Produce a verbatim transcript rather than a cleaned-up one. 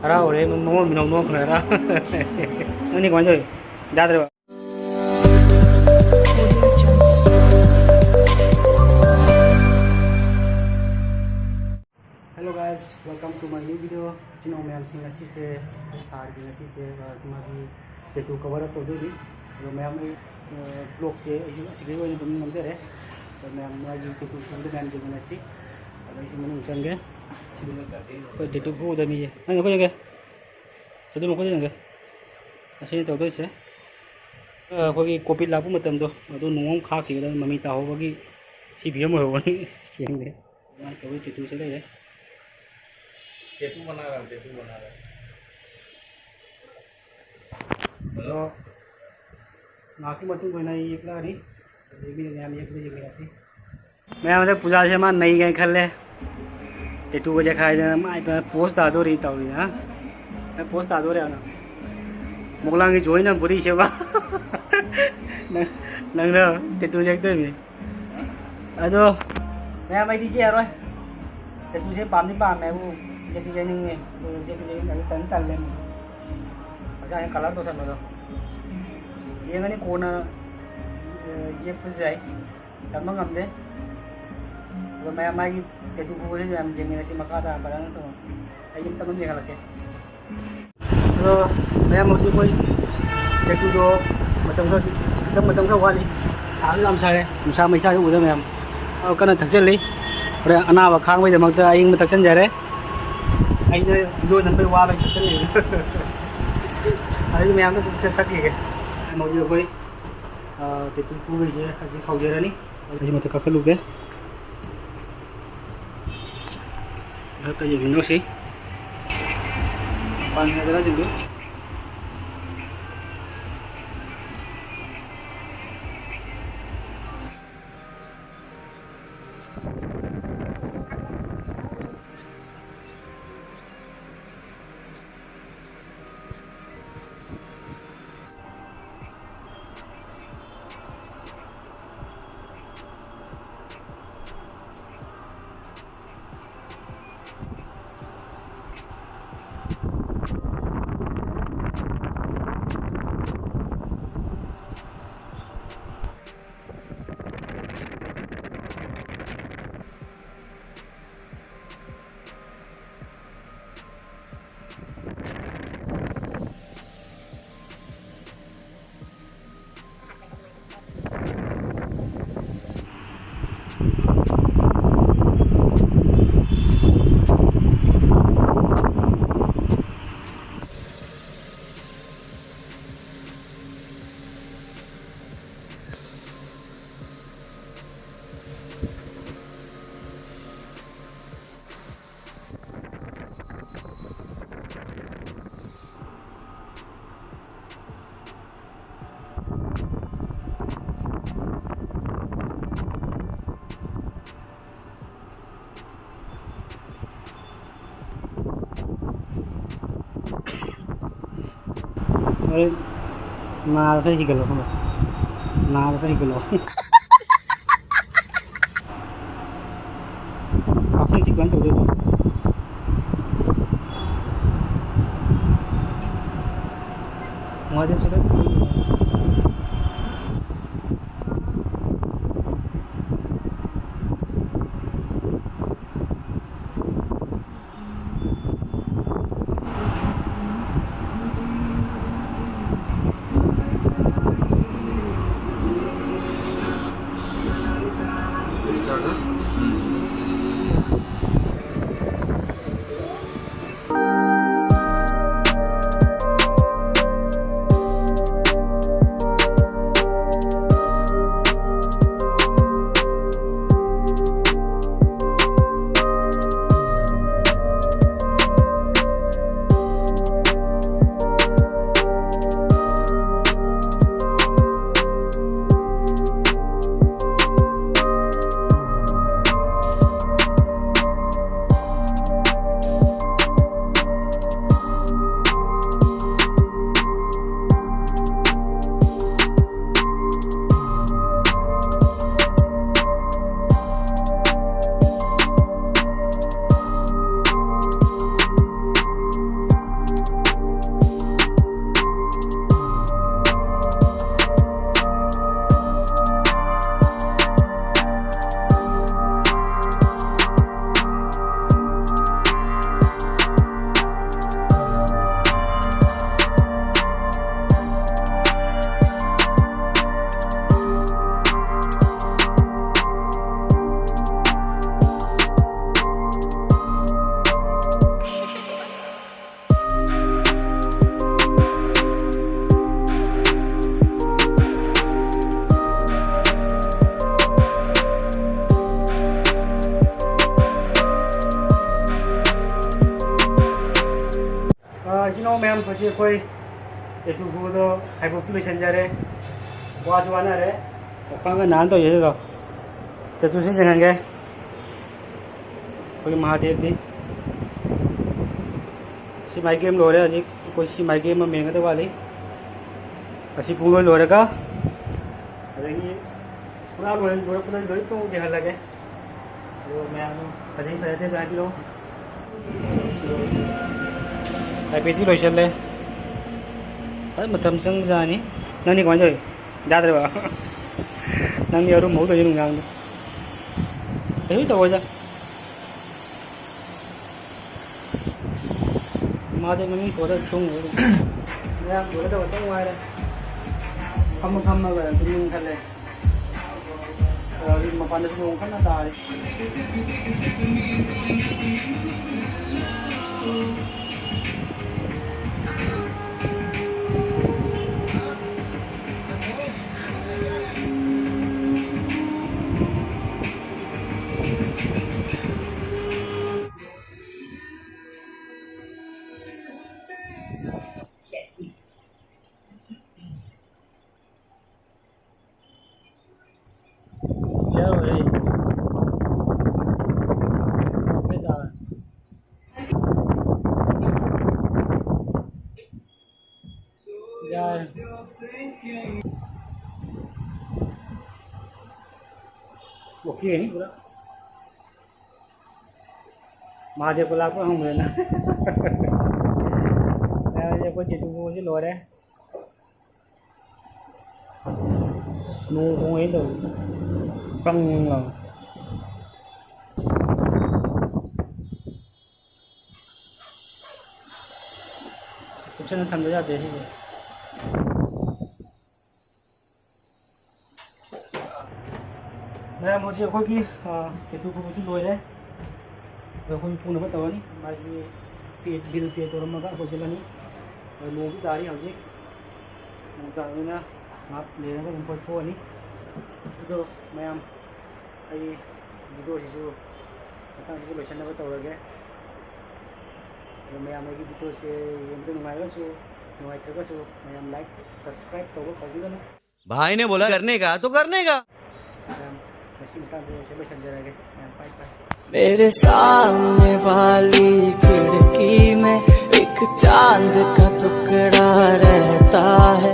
ꯍꯔꯥꯎꯔꯦ, ꯃꯃꯣꯟ ꯃꯤꯅꯧ ꯅꯣꯛꯈ꯭ꯔꯦ, ꯍꯔꯥꯎ꯫ ꯅꯪꯗꯤ ꯀꯃꯥꯏꯅ ꯇꯧꯔꯤ? ꯌꯥꯗ꯭ꯔꯦꯕ꯫ Hello guys, welcome to my new video. ꯏꯆꯤꯟ ꯏꯅꯥꯎ ꯃꯌꯥꯝꯁꯤꯡ, ꯉꯁꯤꯁꯦ ꯑꯩꯈꯣꯏ ꯁꯥꯔꯒꯤ ꯉꯁꯤꯁꯦ, ꯑ, ꯃꯥꯒꯤ tattoo cover up ꯇꯧꯗꯣꯏꯅꯤ꯫ ꯑꯗꯣ ꯃꯌꯥꯝ ꯑꯩ, ꯑ, vlogꯁꯦ ꯑꯩꯁꯨ ꯑꯁꯤꯗꯒꯤ ꯑꯣꯏꯅ ꯑꯗꯨꯝ ꯅꯝꯖꯔꯦ꯫ ꯑꯗꯣ ꯃꯌꯥꯝ ꯃꯥꯒꯤ tattoo ꯈꯨꯗ ꯃꯌꯥꯝ ꯌꯦꯡꯃꯤꯟꯅꯁꯤ꯫ ꯑꯗꯣ ꯑꯩꯁꯨ ꯃꯅꯨꯡ ꯆꯪꯒꯦ꯫ ꯑꯩꯈꯣꯏ tattoo ꯈꯨꯗ ꯃꯤꯁꯦ꯫ ꯅꯪ ꯑꯩꯈꯣꯏ ꯌꯦꯡꯒꯦ꯫ ꯆꯠꯂꯨ, ꯑꯩꯈꯣꯏ ꯌꯦꯡꯒꯦ꯫ ꯑꯁꯤꯅꯤ ꯇꯧꯗꯣꯏꯁꯦ꯫ ꯑ, ꯑꯩꯈꯣꯏꯒꯤ COVID ꯂꯥꯛꯄ ꯃꯇꯝꯗꯣ, ꯑꯗꯨ ꯅꯣꯡꯃ ꯑꯃ ꯈꯥꯛꯈꯤꯕꯗ ꯃꯃꯤ ꯇꯥꯍꯧꯕꯒꯤ ꯁꯤ ꯐꯤꯕꯝ ꯑꯣꯏꯍꯧꯕꯅꯤ꯫ ꯌꯦꯡꯒꯦ꯫ ꯑꯗꯨꯃꯥꯏꯅ ꯇꯧꯋꯤ, tattooꯁꯦ ꯂꯩꯔꯦ꯫ Tattoo ꯕꯅꯥ ꯔꯍꯥ ꯍꯨ, tattoo ꯕꯅꯥ ꯔꯍꯥ ꯍꯨ꯫ ꯑꯗꯣ ꯉꯥꯏꯍꯥꯛꯀꯤ ꯃꯇꯨꯡꯗ ꯑꯩ ꯌꯦꯛꯂꯛꯑꯅꯤ꯫ ꯑꯗꯩ ꯃꯤꯅ ꯃꯌꯥꯝ ꯌꯦꯛꯄꯗ ꯌꯦꯡꯃꯤꯟꯅꯁꯤ꯫ ꯃꯌꯥꯝ ꯍꯟꯗꯛ ꯄꯨꯖꯥꯁꯦ ꯃꯥ ꯅꯩꯒꯦꯅ ꯈꯜꯂꯦ꯫ Tattooꯒ ꯆꯦꯈꯥꯏꯗꯅ ꯃꯥꯏ ꯐꯖꯅ pose ꯇꯥꯗꯣꯔꯤ ꯇꯧꯔꯤ, ꯍꯥ? ꯅꯪ pose ꯇꯥꯗꯣꯔꯦ ꯅꯪ꯫ ꯃꯨꯛꯂꯥꯡꯒꯤ ꯖꯣꯏꯅ ꯕꯨꯔꯤ ꯁꯦꯝꯕ꯫ ꯅꯪ, ꯅꯪꯅ tattoo ꯌꯦꯛꯇꯣꯏꯅꯤ꯫ ꯑꯗꯣ ꯃꯌꯥꯝ ꯑꯩꯗꯤ ꯌꯦꯛꯑꯔꯣꯏ꯫ Tattooꯁꯦ ꯄꯥꯝꯗꯤ ꯄꯥꯝꯃꯦꯕꯨ, ꯌꯦꯛꯇꯤ ꯌꯦꯛꯅꯤꯡꯉꯦ꯫ ꯑꯗꯨ ꯌꯦꯛꯇꯤ ꯌꯦꯛꯅꯤꯡꯗꯦ, ꯑꯗꯨ ꯇꯟꯗꯤ ꯇꯜꯂꯦ꯫ ꯍꯛꯆꯥꯡꯁꯦ colour ꯇꯧꯁꯟꯕꯗꯣ꯫ ꯌꯦꯡꯉꯅꯤ ꯀꯣꯟꯅ, ꯑ, ꯌꯦꯛꯄꯁꯨ ꯌꯥꯏ꯫ ꯇꯝꯕ ꯉꯝꯗꯦ꯫ ꯑꯗꯣ ꯃꯌꯥꯝ ꯃꯥꯒꯤ tattoo ꯈꯨꯕꯁꯤꯁꯨ ꯌꯥꯝ ꯌꯦꯡꯃꯤꯟꯅꯁꯤ ꯃꯈꯥ ꯇꯥꯅ ꯐꯖꯅ ꯇꯧ-, ꯑꯩ ꯑꯃꯇꯪ ꯑꯗꯨꯝ ꯌꯦꯡꯍꯜꯂꯛꯀꯦ꯫ ꯑꯗꯣ ꯃꯌꯥꯝ ꯍꯧꯖꯤꯛ ꯑꯩꯈꯣꯏ tattooꯗꯣ ꯃꯇꯝ ꯈꯔ, ꯈꯤꯇꯪ ꯃꯇꯝ ꯈꯔ ꯋꯥꯠꯂꯤ꯫ ꯁꯥꯁꯨ ꯌꯥꯝ ꯁꯥꯔꯦ, ꯅꯨꯡꯁꯥ ꯃꯩꯁꯥꯁꯨ ꯎꯗ ꯃꯌꯥꯝ꯫ ꯑꯗꯣ ꯀꯟꯅ ꯊꯛꯆꯜꯂꯤ꯫ ꯍꯣꯔꯦꯟ ꯑꯅꯥꯕ ꯈꯥꯡꯕꯒꯤꯗꯃꯛꯇ ꯑꯌꯤꯡꯕ ꯊꯛꯆꯟꯖꯔꯦ꯫ ꯑꯩꯅ video ꯅꯝꯕꯩ ꯋꯥꯕꯩ ꯊꯛꯆꯜꯂꯤ꯫ ꯑꯗꯨꯗꯤ ꯃꯌꯥꯝꯗ ꯊꯛꯈꯤꯒꯦ꯫ ꯍꯧꯖꯤꯛ ꯑꯩꯈꯣꯏ ꯑꯥ, tattoo ꯈꯨꯕꯩꯁꯦ ꯍꯧꯖꯤꯛ ꯍꯧꯖꯔꯅꯤ꯫ ꯑꯩꯁꯦ ꯃꯊꯛ ꯀꯥꯈꯠꯂꯨꯒꯦ꯫ ꯃꯊꯛꯇ ꯌꯦꯡꯃꯤꯟꯅꯧꯁꯤ꯫ ꯄꯥꯟꯒꯤ ꯖꯒꯥꯁꯤꯡꯗꯨ꯫ ꯍꯣꯔꯦꯟ ꯅꯥꯗ ꯈꯔ ꯍꯤꯒꯠꯂꯣ, ꯈꯪꯕ꯭ꯔꯥ? ꯅꯥꯗ ꯈꯔ ꯍꯤꯒꯠꯂꯣ꯫ ꯀꯛꯆꯤꯡ ꯆꯤꯛꯄ ꯇꯧꯗꯣꯏꯕ꯫ ꯅꯨꯡꯉꯥꯏꯇꯦ ꯁꯤꯗ꯫ ꯑꯥ, ꯏꯆꯤꯟ ꯏꯅꯥꯎ ꯃꯌꯥꯝ, ꯍꯧꯖꯤꯛ ꯑꯩꯈꯣꯏ ꯇꯦꯇꯨ ꯈꯨꯕꯗꯣ ꯈꯥꯏꯕꯣꯛꯇꯤ ꯂꯣꯏꯁꯤꯟꯖꯔꯦ꯫ ꯋꯥꯁꯨ ꯋꯥꯅꯔꯦ꯫ ꯈ꯭ꯋꯥꯡꯒ ꯅꯥꯅ ꯇꯧꯔꯤꯁꯦ ꯑꯗꯣ꯫ ꯇꯦꯇꯨꯁꯤ ꯌꯦꯡꯍꯟꯒꯦ꯫ ꯑꯩꯈꯣꯏꯒꯤ ꯃꯍꯥꯗꯦꯕꯗꯤ ꯁꯤ ꯃꯥꯏ ꯒꯦꯝ ꯂꯣꯏꯔꯦ꯫ ꯍꯧꯖꯤꯛ ꯑꯩꯈꯣꯏ ꯁꯤ ꯃꯥꯏ ꯒꯦꯝ ꯑꯃ ꯃꯦꯟꯒꯗꯕ ꯋꯥꯠꯂꯤ꯫ ꯑꯁꯤ ꯄꯨꯡ ꯂꯣꯏ ꯂꯣꯏꯔꯒ, ꯑꯗꯒꯤ ꯄꯨꯔꯥ ꯂꯣꯏ-, ꯂꯣꯏꯔꯛꯄꯗ ꯂꯣꯏ ꯄꯨꯡ ꯌꯦꯡꯍꯜꯂꯒꯦ꯫ ꯑꯗꯨꯒ ꯃꯌꯥꯝ ꯐꯖꯩ ꯐꯖꯗꯦꯗꯣ ꯍꯥꯏꯕꯤꯔꯛꯑꯣ꯫ ꯍꯥꯏꯐꯦꯠꯇꯤ ꯂꯣꯏꯁꯜꯂꯦ꯫ ꯐꯖ ꯃꯇꯝ ꯆꯪꯕꯖꯥꯠꯅꯤ꯫ ꯅꯪꯗꯤ ꯀꯃꯥꯏꯅ ꯇꯧꯔꯤ? ꯌꯥꯗ꯭ꯔꯦꯕ? ꯅꯪꯗꯤ ꯑꯔꯨꯝ ꯍꯧꯗꯣꯏꯅꯤ ꯅꯨꯡꯗꯥꯡꯗ꯫ ꯀꯩꯁꯨ ꯇꯧꯔꯣꯏꯗ꯫ ꯃꯥꯗꯤ ꯃꯃꯤꯡ ꯊꯣꯛꯑꯗ ꯇꯨꯝꯈ꯭ꯔꯦ ꯑꯗꯨꯝ꯫ ꯃꯌꯥꯝ ꯂꯣꯏꯔꯗꯕ ꯈꯛꯇꯪ ꯉꯥꯏꯔꯦ꯫ ꯐꯝꯃ ꯐꯝꯃꯒ ꯇꯨꯝꯅꯤꯡ ꯈꯜꯂꯦ꯫ ꯑ, ꯍꯧꯖꯤꯛ ꯃꯄꯥꯟꯗꯁꯨ ꯅꯣꯡ ꯀꯟꯅ ꯇꯥꯔꯤ꯫ ꯌꯥꯔꯣꯏꯍꯦ꯫ ꯌꯥꯔꯦ꯫ ꯑꯣꯀꯦꯅꯤ ꯄꯨꯔꯥ꯫ ꯃꯍꯥꯗꯦꯕ ꯂꯥꯛꯄ ꯍꯪꯕꯅꯤꯅ꯫ ꯌꯥꯔꯦ, ꯑꯩꯈꯣꯏ ꯇꯦꯇꯨ ꯈꯨꯕꯁꯤ ꯂꯣꯏꯔꯦ꯫ ꯅꯣꯡ ꯈꯣꯡꯉꯩꯅ ꯇꯧꯔꯤ꯫ ꯄꯪ ꯂꯥꯎ꯫ ꯀꯨꯞꯁꯟꯅ ꯊꯝꯕ ꯌꯥꯗꯦ ꯁꯤꯁꯦ꯫ ꯃꯌꯥꯝ, ꯍꯧꯖꯤꯛ ꯑꯩꯈꯣꯏꯒꯤ, ꯑ, ꯇꯦꯇꯨ ꯈꯨꯕꯁꯨ ꯂꯣꯏꯔꯦ꯫ ꯑꯗꯣ ꯑꯩꯈꯣꯏ ꯄꯨꯅꯕ ꯇꯧꯔꯅꯤ꯫ ꯃꯥꯒꯤ ꯄꯦ, ꯕꯤꯜ ꯄꯦ ꯇꯧꯔꯝꯃꯒ ꯂꯣꯏꯁꯤꯜꯂꯅꯤ꯫ ꯑꯗꯣ ꯅꯣꯡꯁꯨ ꯇꯥꯔꯤ ꯍꯧꯖꯤꯛ꯫ ꯅꯣꯡ ꯇꯥꯕꯅꯤꯅ ꯉꯥꯏꯍꯥꯛ ꯂꯩꯔꯒ ꯑꯗꯨꯝ ꯀꯣꯏꯊꯣꯛꯑꯅꯤ꯫ ꯑꯗꯣ ꯃꯌꯥꯝ, ꯑꯩ ꯚꯤꯗꯤꯑꯣꯁꯤꯁꯨ ꯃꯇꯥꯡꯁꯤꯗ ꯂꯣꯏꯁꯤꯟꯅꯕ ꯇꯧꯔꯒꯦ꯫ ꯑꯗꯣ ꯃꯌꯥꯝ ꯑꯩꯒꯤ ꯚꯤꯗꯤꯑꯣꯁꯦ ꯌꯦꯡꯕꯗ ꯅꯨꯡꯉꯥꯏꯔꯒꯁꯨ, ꯅꯨꯡꯉꯥꯏꯇ꯭ꯔꯒꯁꯨ ꯃꯌꯥꯝ ꯂꯥꯏꯛ, ꯁꯕꯁꯀ꯭ꯔꯥꯏꯕ ꯇꯧꯕ ꯀꯥꯎꯕꯤꯒꯅꯨ꯫ भाई ने बोला करने का तो करने का। ꯃꯌꯥꯝ ꯉꯁꯤ ꯃꯇꯥꯡꯁꯦ ꯂꯣꯏꯁꯤꯜ-, ꯂꯣꯏꯁꯤꯟꯖꯔꯒꯦ꯫ ꯃꯌꯥꯝ ꯕꯥꯏ ꯕꯥꯏ꯫ मेरे सामने वाली खिड़की में एक चांद का टुकड़ा रहता है